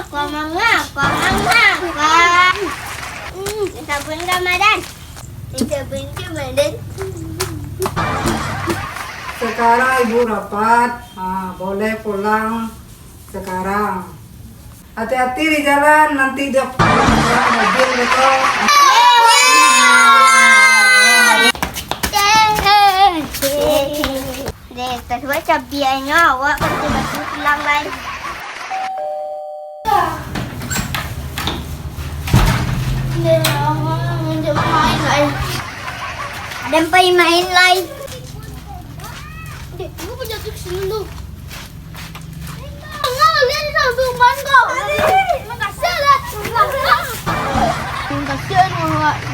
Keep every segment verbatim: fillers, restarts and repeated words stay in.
Kua manga, kua manga, kua. Hmm, sabun Ramadan. Sabun Ramadan. Sekarang ibu rapat, ha, boleh pulang sekarang. Hati-hati di jalan, nanti dia mobil betul. Deh, tasuak cabiaknyo awak kan tiba-tiba pulang lai. Deh, awak ngajak main lai. Aden pai main lai. Dek, lu jatuh sini lu. Manga lian sambuang ko. Makasih lah. Makasih lah.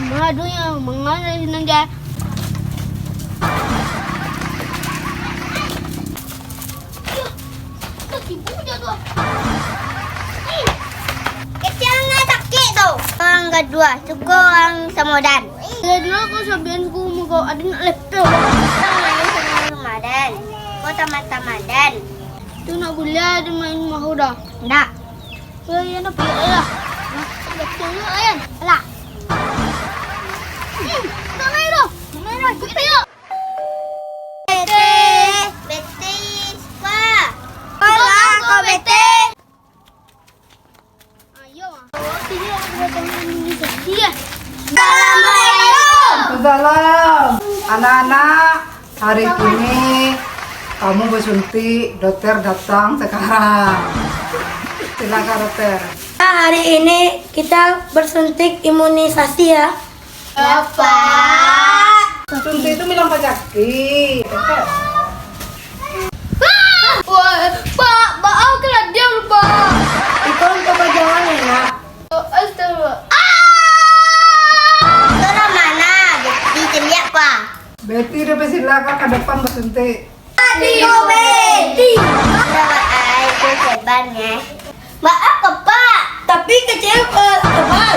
Manga dunia, manga dari senang je. Kaki bu jatuh. Kecil nggak sakit tu. Orang kedua, suka orang Samodan. Dari dulu aku sampean suku muka ada nak lepel. Main sama Ramadan. Kau tamat Ramadan. Tu nak buliah ada main mahu dah. Ndak. Ya, ya, nak pergi lah. Betul juga, Ayan. Alah. Hmm, tak main dah. Tak main dah. Kita yuk. Bete, Bete, Spa. Alah, kau Bete. Ayo, ah. Assalamualaikum. Salam. Anak-anak, hari ini kamu bersuntik, dokter datang sekarang. Silakan, dokter. Nah, hari ini kita bersuntik imunisasi, ya. Bapak. Suntik itu bilang panyakit. Wah, Pak, maaf keladian, Pak. Itu untuk pajangan ya, Nak. Oh, astagfirullah. Ah! Itulah mana, Beti celiak, Pak. Beti udah bersilakan ke depan bersuntik. Aduh, Beti. Udah, Pak, ai, itu ceban, ya. Maaf, Pak. Tapi kecil, Pak, tebal.